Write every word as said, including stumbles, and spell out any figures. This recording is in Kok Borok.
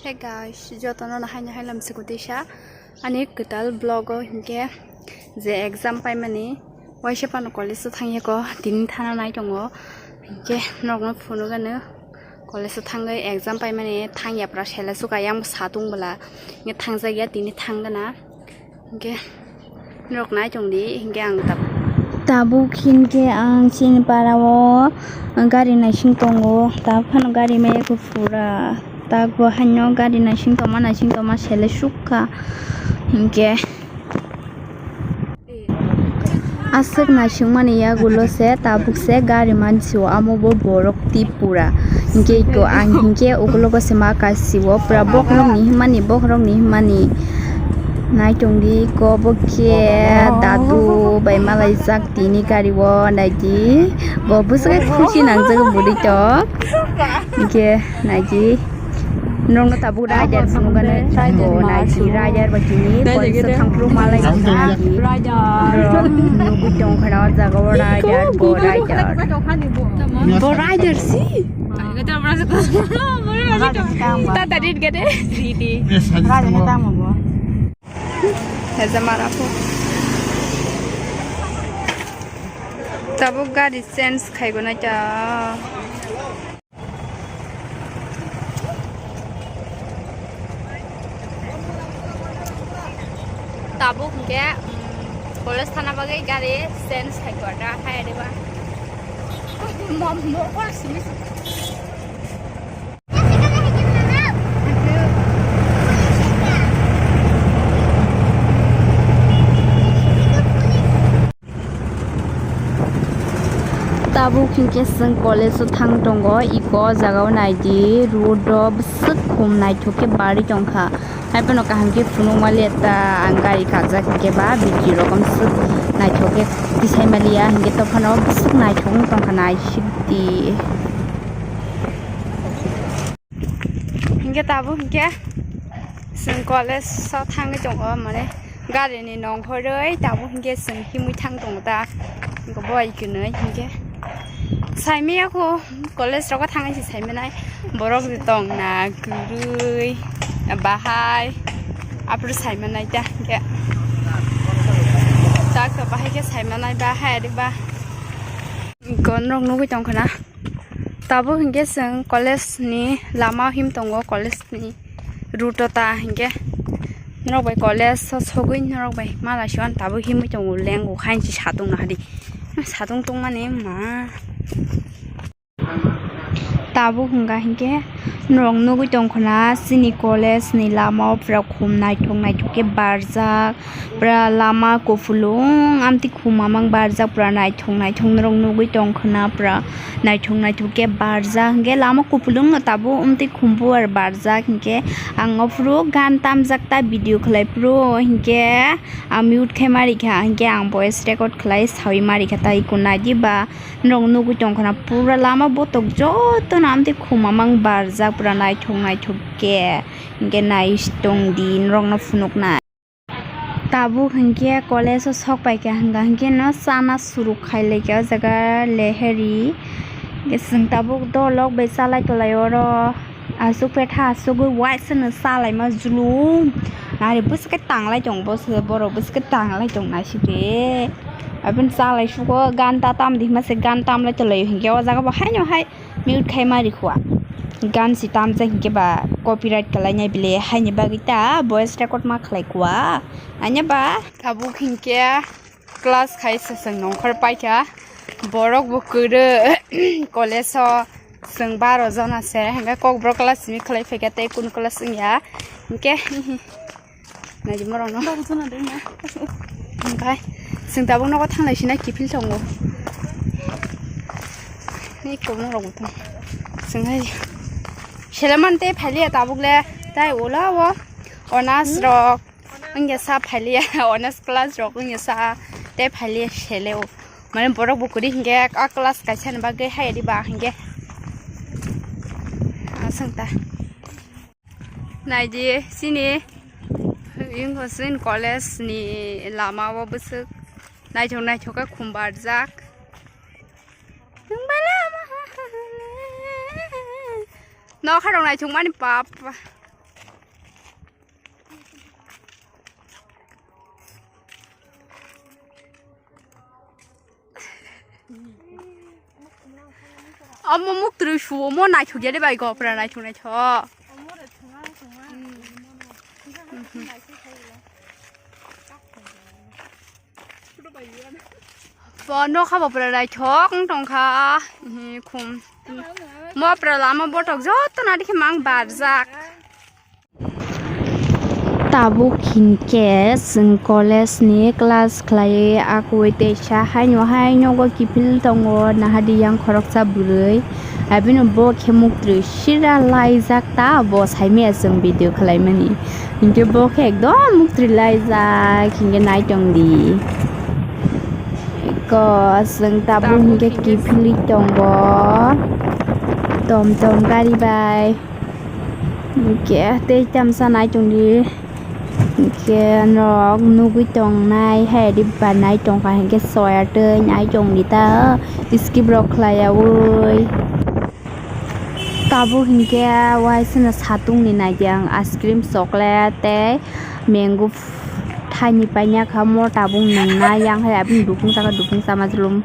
Hey guys, jotono no haino hailam sikutisa ani kwtal vlog o hinkhe je exam paimani waisa phano college o thangyako tini thana nai tongo hinkhe norokno phunukgano college o thangwi exam paimani thangya pura sele suka yang satung bwla hinkhe thangjakya tini thangdana. Hinkhe norok nai tongdi, hinkhe ang tabuk. Tabuk hinkhe ang chini para o gari naising tongo, tabuk phano gari maya kuphura, tabuk haino gari naising tongma, naising tongma sele sukha. Hinkhe aswk naisingmani yagulo se tabuk se gari mansi o, amo bo borok Tripura. Hinkhe iko ang hinkhe ukulogo se ma kaisi o pura bokhorok ni himani, bokhorok ni himani. Nai tongdi iko bo khe dadu bai malaijak tini gari o, naidi bo bwswk khe khusi nangjak bwrwi tok. Hinkhe naidi norokno tabuk rider phunukgano bo naidi rider bai tini college o thangphuru malaijak naidi. Rider. Nugwi tongkha na o jaga o rider bo rider. Bo rider si. Tata rit gade. Ridi. Rajani tamo bo. Heza mara po. Tabuk gari change khaigo na ta. Tabuk hinkhe, mm, college thana bagwi gari change khai kha da, hai diba? Mom, mom, mom, simi. Tabuk hinkhe chwng college o thang tongo, iko o jaga o naidi road o bwswk khum naithok khe barwi tongkha. Haiphano kaham khe phunuk maliya ta ang gari kajak hinkhe ba bikirok bwswk naithok khe tisai maliya hinkhe tophano bwswk naithok wng tongkha naisik di. Hinkhe tabuk hinkhe chwng college o thangwi tongo, mane gari ni nongkhorwi tabuk hinkhe chwng himwi thang tongo ta, hinkhe boi kwnwi hinkhe saimaya kho college rogo thangwi se saimanai borok je tongna kwrwi bahai aphuru saimanai ta hinkhe tak to bahai khe saimanai bahai ari ba gonrok nugwi tongkha na. Tabuk hinkhe chwng college ni lama o him tongo, college ni route o ta hinkhe norok bai college o sogwi norok bai mala sio, ani tabuk himwi tongo, lengo khainchi satung nahadi, satung tongmani ma. Tabuk hwnka hinkhe norok nugwi tongkha na chini college ni lama o pura khum naithok naithok khe barjak. Pura lama kupulung amtwi khum mamang barjak, pura naithok naithok norok nugwi tongkha na, pura naithok naithok khe barjak. Hinkhe lama kupulung no tabuk amtwi khum buar barjak, hinkhe ang o phuru gan tamjak ta video khlai phuru, hinkhe ang mute khai ma rikha, hinkhe ang voice record khlai saui ma rikha, tai kunai diba norok nugwi tongkha na, pura lama botok jotono amtwi khum mamang barjak, pura naithok naithok khe, hinkhe nai tongdi norokno phunuknai. Tabuk hinkhe college o sok paikha hwnka hinkhe no chana suruk khai laikha o jaga leheri. Hinkhe chwng tabuk dolok bai chalai tolai oro aswk petha aswk bai waisa no chalaima julum. Nari bwswk khe tanglai tongo, bwswk borok bwswk khe tanglai tong naisik de. Aboni chalai sugo gan ta tam di hwnba se gan tamlai tolai hinkhe o jaga bo haino hai. Mute khai ma rikha. Gan si tamjak hinkhe ba copyright kwlainai bile, haini bagwi ta voice record ma khlai kha. Anya ba tabuk hinkhe class khai se chwng nongkhor paikha. Borok bo kwrwi college o chwng baro jona se, hinkhe kokborok class simi khlai phaikha tei kunu class wngya. Hinkhe Naidi morokno. Babu, chuna dei na. Omohai, chwng tabuk nogo thanglai sina kiphil tongo. Ni kok norok bo tong. Chwng hai. Seleman tei phailiya tabuk le. Tai ula o. Honors rok. Wngya sa phailiya. Honors class rok wngya sa. Tei phailiya sele o. Mane borok bo kwrwi hinkhe a class kaisa ni bagwi hai di ba hinkhe. Aswng ta. Naidi, chini English college ni lama o bwswk naithok naithok khe khum barjak. Nokha rok naithok mani pap. Omo muk twi suo mo naithok ya de bai gopra naithok naithok. Bo nokha bo pura naithok wng tongkha. Hi khum. Mo pura lama botok joto na dikhe mang barjak. Tabuk hinkhe chwng college ni class khlaiwi akoi teisa haino hai nogo kiphil tongo nahadi yang khoroksa bwrwi. Abino bo khe muktwi sira laijak ta bo saimaya chwng video khlaimani. Hinkhe bo khe ekdom muktwi laijak hinkhe naitongdi. Eko chwng tabuk hinkhe kiphilwi tongo. Tom tom gari bai. Hinkhe tei tamsa naitongdi. Hinkhe norok nugwi tongnai hai ri ba naitongkha hinkhe soya tei naitongdi ta skip rok khlaiyaui. Tabuk hinkhe waisano satungni naidi ang ice cream, chocolate tei mango thaini painakha mo tabuk nwngnai yang hai aboni dukung saka dukung sama jlum.